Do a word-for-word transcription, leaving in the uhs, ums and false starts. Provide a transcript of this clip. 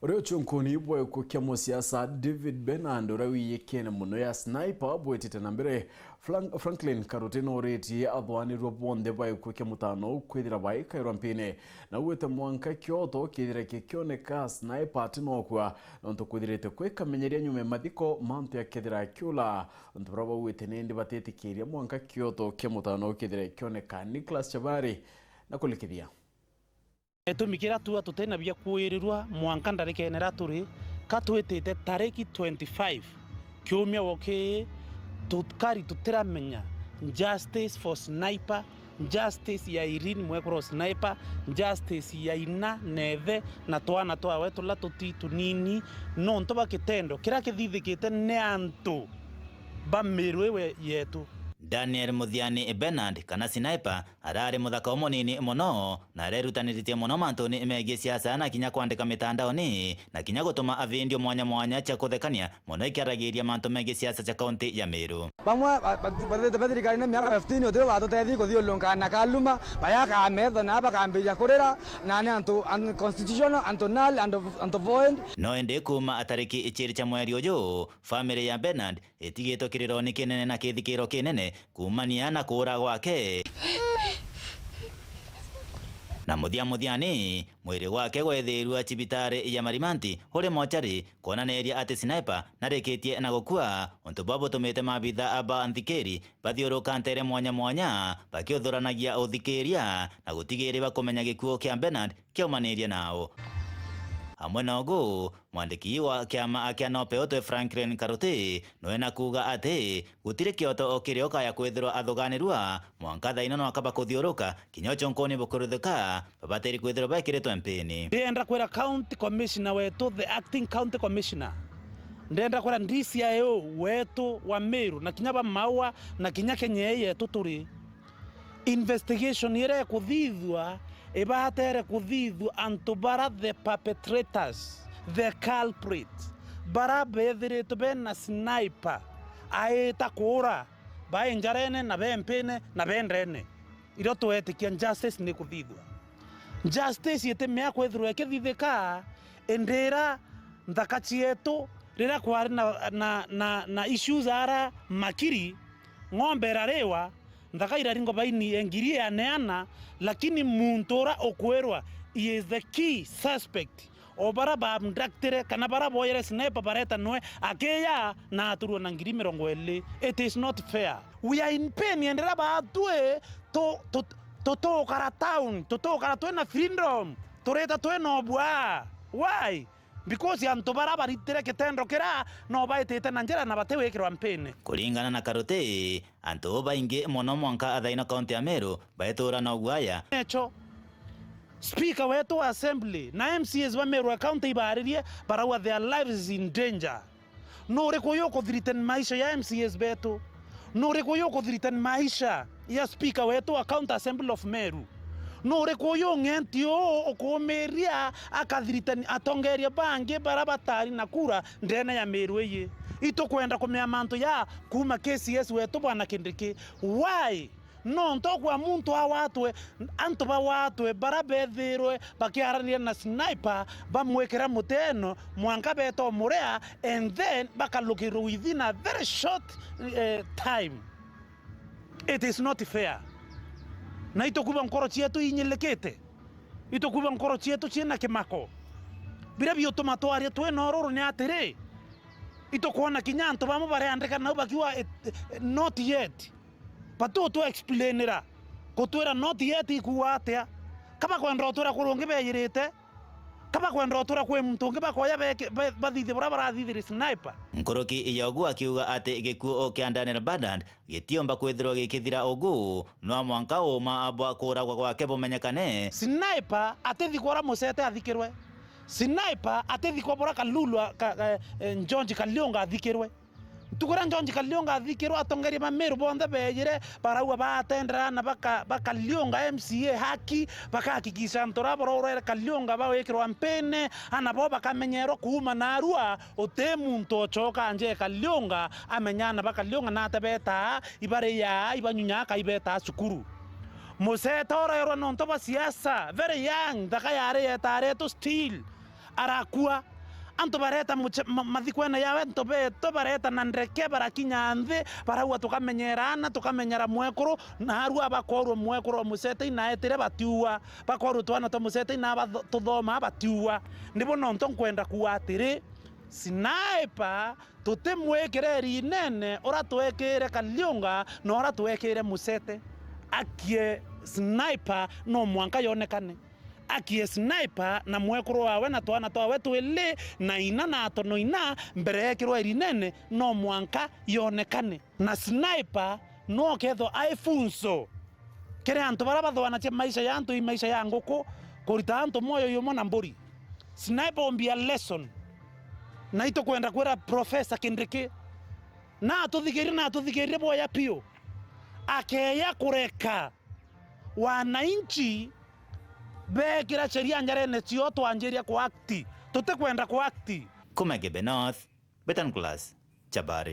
Uria ucunkuni bwa gikuo kia musiasa David Bernard, uria wiyikene mono ya Sniper, bwitite na mbere. Frank-, Franklin Karuti nooritie athwanirua bonthe ba gikuo kia mutano uu kwithira baikairwa mpini, na augite mwanka kioto kithira gikioneka Sniper atinokua, nontu kwithirite kwikamenyeria nyuma ya mathiko mantu yakethira akiula. Antu baria baugite nindi batitikiria mwanka kioto kia mutano uu kithira gikioneka. Nicholas Chabari na kulikithia. Gitumi kiria tua tutina bia kuirirua mwanka ndarikene iria turi, ka twitite tariki twenty-five kiumia giki, tukari tutiramenya justice for Sniper, justice ya Irene mwekuru Sniper, justice ya ina na ithe na twana twawe turia tuti tunini, nontu bwa gitendo kiria kithithikite ni antu ba Meru iwe yetu. Daniel Muthiani Bernard, kana Sniper, arari muthaka umunini mono, na arerutaniritie mono mantuni megii siasa na kinya kwandika mitandaoni, na kinya gutuma a video mwanya mwanya cia kuthekania mono ikiaragiria mantu megii siasa cia kaunti ya Meru. Bamwe ba-, ba-, bathirite ba thirikari na miaka fifteen, utio batutethii kuthiurunka na kaluma, bayaka metho na bakambiria kurira, na ni antu unconstitutional, antu null, antu, antu void. No indi kuuma tariki iciiri cia mweri uju, family ya Bernard itigitwe kirironi kinene na kithikiro kinene kuumania na kuura gwake. Na muthia muthiani, mwiri gwake gwethirua cibitari ya Marimanti uri mochari, kwonaniria ati Sniper narikitie na gukua, untu bwa butumite maabitha ba nthikiri bathiuruka ntere mwanya mwanya bakiuthuranagia uthikiria na gutigiri bakumenya gikuo kia Bernard kiaumanirie nao. Amwe na ugu, mwandiki wa kiama kia Nope Utwe Franklin Karuti nwena kuuga ati gutiri kioto o kiria ukaya kwithirwa athuganirua, mwanka thaino no akaba kuthiuruka, kinya ucunkuni bukuruthuka, babatiri kwithirwa bekiritwe mpini. Ndienda kwira county commissioner wetu, the acting county commissioner, ndienda kwira D C I O wetu wa Meru, na kinya ba Maua, na kinya Kenya ii yetu turi, investigation iria ikuthithua, ibatere kuthithua antu bara the perpetrators, the culprit, bara bethiritwe bena Sniper, aita kuura, bai njarene, na be mpine, na be ndene. Irio twetikia justice ni kuthithua. Justice itimea kwithirwa ikithithika, indi ira nthaka cietu, riria kwari na, na, na, na issues ara Makiri, ng'ombe irariwa, nthaka iraringwa baini ya ngiri yaneana, lakini muntu ura ukwirwa he is the key suspect, o bara ba abductire kana bara boyere Sniper bareta nwe akiya na aturwa na ngiri mirongo iri. It is not fair. We are in pain, endera batwi tu, tu, tutukara town, tutukara twina freedom, turita twina obua. Why? Because antu bara baritire kitendo kira no baitite na njira na batiwikirwa mpini. Kuringana na Karuti, antu baingi mono mwanka athaino kaunti ya Meru baituura na uguaya. Necho, speaker wetu wa assembly na M C As ba Meru County ibaaririe, barauga their lives is in danger. Nuriku uyu ukuthreaten maisha ya M C As betu? Nuriku uyu ukuthreaten maisha ya speaker wetu wa County Assembly of Meru? Nuriku uyu ung'enti uu ukuumiria akathreaten atongeria bangi bara batari na kura ndene ya Meru iyi? Itukwenda kumea mantu ya kuuma K C S wetu bwana Kindiki. Why? Nontu okwa muntu awatwe, antu bawatwe bara bethirwe bakiaraniria na Sniper, bamwikira muteno, mwanka beta umurea, and then bakalukirwe within a very short, eh, time. It is not fair. Na itukuba nkoro cietu inyilikite, itukuba nkoro cietu ciina kimako. Biria biutuma twaria twina ururu ni atiri, itukwona kinya antu bamwe bareandika nau bakiuga, "It, not yet." Batu tu explainira, kutwira not yet ikuuga atia? Ka bakwenda utwira kuri ungi beyirite? Ka bakwenda utwira kwi muntu ungi bakoya beke-, be-, bathithie buria barathithiri Sniper? Nkuruki ya ugu akiuga ati gikuo kia Daniel Bernard gitiumba kwithirwa gikithira ugu, no mwanka uuma bwa kuuragwa gwake bumenyekane. Sniper atithi kuria Mucete athikirwe. Sniper atithi kwa buria Kalulu a-, ka-, ka-, eh, George Kaliunga athikirwe. Ntuku iria George Kaliunga athikirwe, atongeria ba Meru bonthe beejire, barauga baatendera na baka-, ba Kaliunga M C A haki, bakahakikisha antu aria barorere Kaliunga bawikirwa mpini, ana bo bakamenyerwa kuuma naarua, uti muntu ucoka nje Kaliunga, amenya ana ba Kaliunga nate betaa, ibariaa, ibanyunyaa, ka ibetaa cukuru. Mucete urerwa nontu bwa siasa, very young, nthaka yari yetaretu still. Arakua. Antu bareta muche-, ma-, mathikwene yawe, antu betu bareta na ndeke, barakinya nthi, barauga, "Tukamenyera ana, tukamenyera mwekuru," na arua bakorua mwekuru wa mucete inaetire batiua, bakorua twana twa mucete ina batho-, tuthoma batiua. Nibo nontu nkwenda kuuga atiri, Sniper tutimwikire rinene ura twekire Kariunga na ura twekire mucete. Akie Sniper no mwanka yonekane. Akie Sniper na mwekuru wawe na twana twawe twili na ina na atono ina mbere yekirwa irinene no mwanka yonekane. Na Sniper no kethwa ai funso kiri antu baria bathwanagia maisha ya antu i maisha ya nguku, kurita antu mwoyo yumo na mburi. Sniper will be a lesson. Na itukwenda kwira Professor Kindiki, na atuthikirie, na atuthikirie bwoya piu. Akeya kureka wananchi bekira sheria njarene cio twanjiria kuakti. Tutikwenda kuakti. Kuma Igembe North, Betan Class, Chabari.